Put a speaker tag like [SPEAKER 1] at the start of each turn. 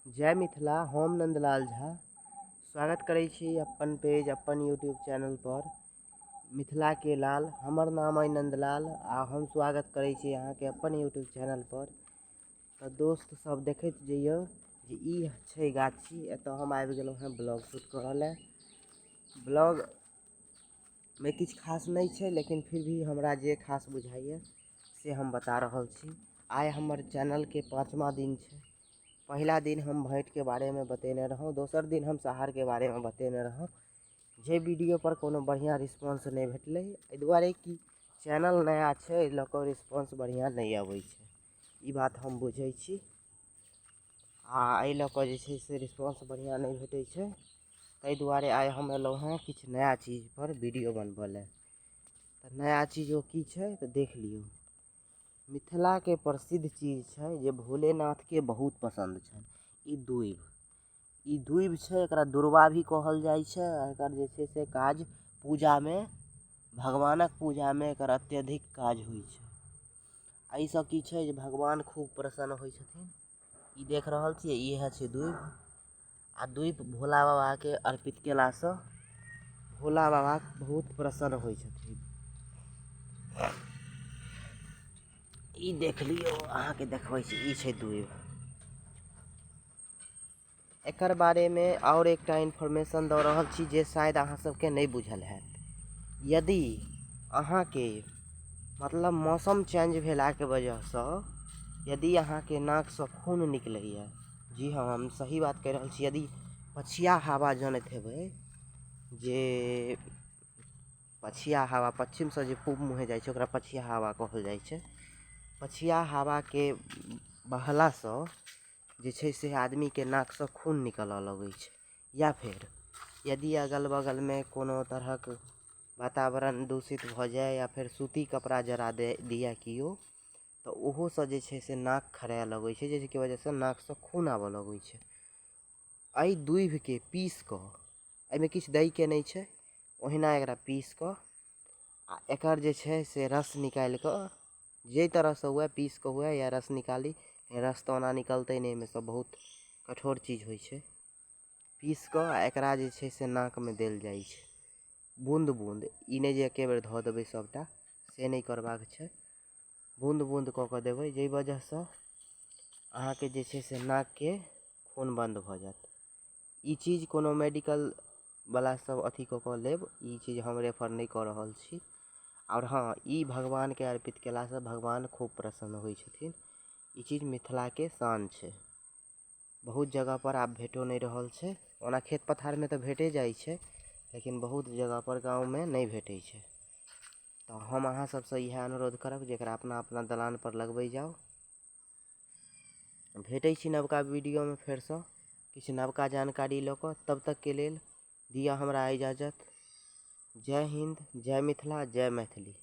[SPEAKER 1] जय मिथिला। हम नन्दलाल झा स्वागत करै छी अपन पेज, अपन यूट्यूब चैनल पर मिथिला के लाल। हमर नाम अइ नन्दलाल आ हम स्वागत करै छी अहाँके अपन यूट्यूब चैनल पर। तऽ दोस्त सब देखैत जइयौ जे ई छै गाछी। एतऽ हम आबि गेलहुँ हेँ ब्लॉग शूट करऽ लए। ब्लॉग मे किछु खास नहि छै, लेकिन फिर भी हमरा जे खास बुझाइए से हम बता रहल छी। आइ हमर चैनलके 5वां दिन छै। पहिला दिन हम भैँटके बारेमे बतेने रहौँ, दोसर दिन हम सहारके बारेमे बतेने रहौँ। जे वीडियोपर कोनो बढ़िआँ रिस्पॉन्स नहि भेटलै, एहि दुआरे कि चैनल नया छै, एहि लऽ कऽ रिस्पॉन्स बढ़िआँ नहि अबै छै, ई बात हम बुझै छी। आ एहि लऽ कऽ जे छै से रिस्पॉन्स बढ़िआँ नहि भेटै छै, ताहि दुआरे आइ हम एलहुँ हेँ किछु नया चीजपर वीडियो बनबऽ लए। तऽ नया चीज ओ की छै तऽ देख लियौ। मिथिलाके प्रसिद्ध चीज छै जे भोलेनाथके बहुत पसन्द छनि, ई दूभि। ई दूभि छै, एकरा दुर्वा भी कहल जाइ छै। एकर जे छै से काज पूजामे, भगवानक पूजामे एकर अत्यधिक काज होइ छै। एहिसँ की छै जे भगवान खूब प्रसन्न होइ छथिन। ई देख रहल छियै, इएह छै दूभि। आ दूभि भोला बाबाके अर्पित केलासँ भोला बाबा बहुत प्रसन्न होइ छथिन। ई देख लियौ, अहाँके देखबै छी, ई छै दूभि। एकर बारेमे आओर एकटा इन्फॉर्मेशन दऽ रहल छी जे शायद अहाँ सबके नहि बुझल हैत। यदि अहाँके मतलब मौसम चेंज भेलाके वजहसँ यदि अहाँके नाकसँ खून निकलैए, जी हँ, हम सही बात कहि रहल छी, यदि पछिया हवा जनैत हेबै जे पछिया हवा पश्चिमसँ जे पूब मुँहे जाइ छै, ओकरा पछिया हवा कहल जाइ छै। पछिया हवाके बहलासँ जे छै से आदमीके नाकसँ खून निकलऽ लगै छै। या फेर यदि अगल बगलमे कोनो तरहक वातावरण दूषित भऽ जाय या फेर सूती कपड़ा जरा दे दिए केओ, तऽ ओहोसँ जे छै से नाक खराए लगै छै, जाहिके वजहसँ नाकसँ खून आबऽ लगै छै। एहि दूभिके पीस कऽ, एहिमे किछु दैके नहि छै, ओहिना एकरा पीस कऽ आ एकर जे छै से रस निकालि कऽ, जाहि तरहसँ हुए, पीस कऽ हुए या रस निकाली, रस तऽ ओना निकलतै नहि, एहिमे सँ बहुत कठोर चीज होइ छै, पीस कऽ आ एकरा जे छै से नाकमे देल जाइ छै बून्द बून्द। ई नहि जे एके बेर धऽ देबै सभटा, से नहि करबाक छै। बून्द बून्द कऽ कऽ देबै, जाहि वजहसँ अहाँके जे छै से नाकके खून बन्द भऽ जायत। ई चीज कोनो मेडिकलवला सब अथी कऽ कऽ लेब, ई चीज हम रेफर नहि कऽ रहल छी। आओर हँ, ई भगवानके अर्पित कयलासँ भगवान खूब प्रसन्न होइ छथिन। ई चीज मिथिलाके शान छै। बहुत जगहपर आब भेटो नहि रहल छै। ओना खेत पथारमे तऽ भेटे जाइ छै, लेकिन बहुत जगहपर गाँवमे नहि भेटै छै। तऽ हम अहाँ सबसँ इएह अनुरोध करब जे एकरा अपना अपना दलानपर लगबै जाउ। भेटै छी नवका वीडियोमे फेरसँ किछु नवका जानकारी लऽ कऽ। तब तकके लेल दिअ हमरा इजाजत। जय हिन्द, जय मिथिला, जय मैथिली।